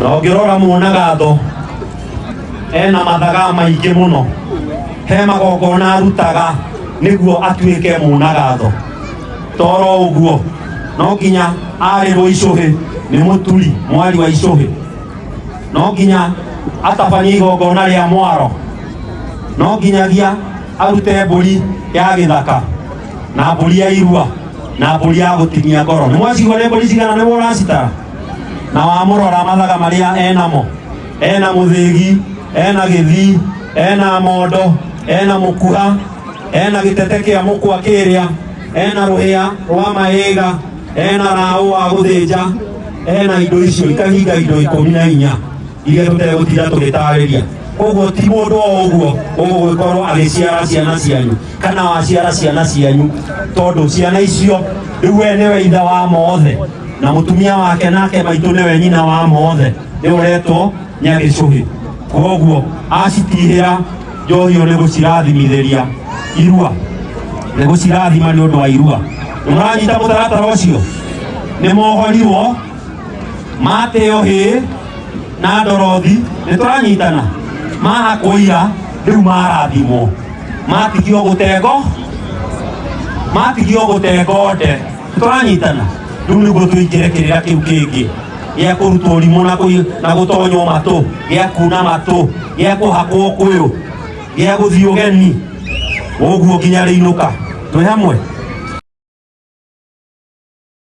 Na ũngĩrora Mũnagatho ena mathaga maingĩ mũno, he magongona arutaga nĩguo atuĩke Mũnagatho. Toro ũguo no nginya arĩrwo icũhĩ nĩ mũturi mwari wa icũhĩ, no nginya atabanie igongona rĩa mwaro, no nginyagia arute mbũri ya gĩthaka na mbũri ya irua na mbũri ya gũtinia ngoro. Nĩ mwacigua nĩ mbũri cigana nĩguo ũracitara? Na wamũrora mathaga marĩa enamo, ena mũthĩgi, ena gĩthii, ena mondo, ena mũkuha, ena gĩtete kĩa mũkwa kĩrĩa, ena rũhĩa rwa maĩga, ena raũ wa gũthĩnja, ena indo icio ikahinga indo 14 iria tũtegũtinda tũgĩtarĩria. Koguo ti mũndũ o ũguo ũgũgĩkorwo agĩciara ciana cianyu kana waciara ciana cianyu, tondũ ciana icio rĩu we nĩwe ithe wa mothe, na mũtumia wake nake maitũ nĩwe nyina wa mothe, nĩwe ũretwo Nyagĩcũhĩ. Koguo acitihĩra njohi ĩyo nĩ gũcirathimithĩria irua, nĩ gũcirathima nĩ ũndũ wa irua. Nĩ mũranyita mũtaratara ũcio? Nĩ mohorirwo mateo hĩ na ndorothi, nĩ tũranyitana, mahakwo ira, rĩu marathimwo, matigio gũtengo, matigio gũtengo nde. Tũranyitana? Rĩu nĩguo tũingĩre kĩrĩra kĩu kĩngĩ gĩa kũrutwo ũrimũ na na gũtonywo matũ, gĩa kuna matũ, gĩa kũhakwo kũyũ, gĩa gũthiĩ ũgeni, ũguo nginya rĩinũka. Twĩ hamwe?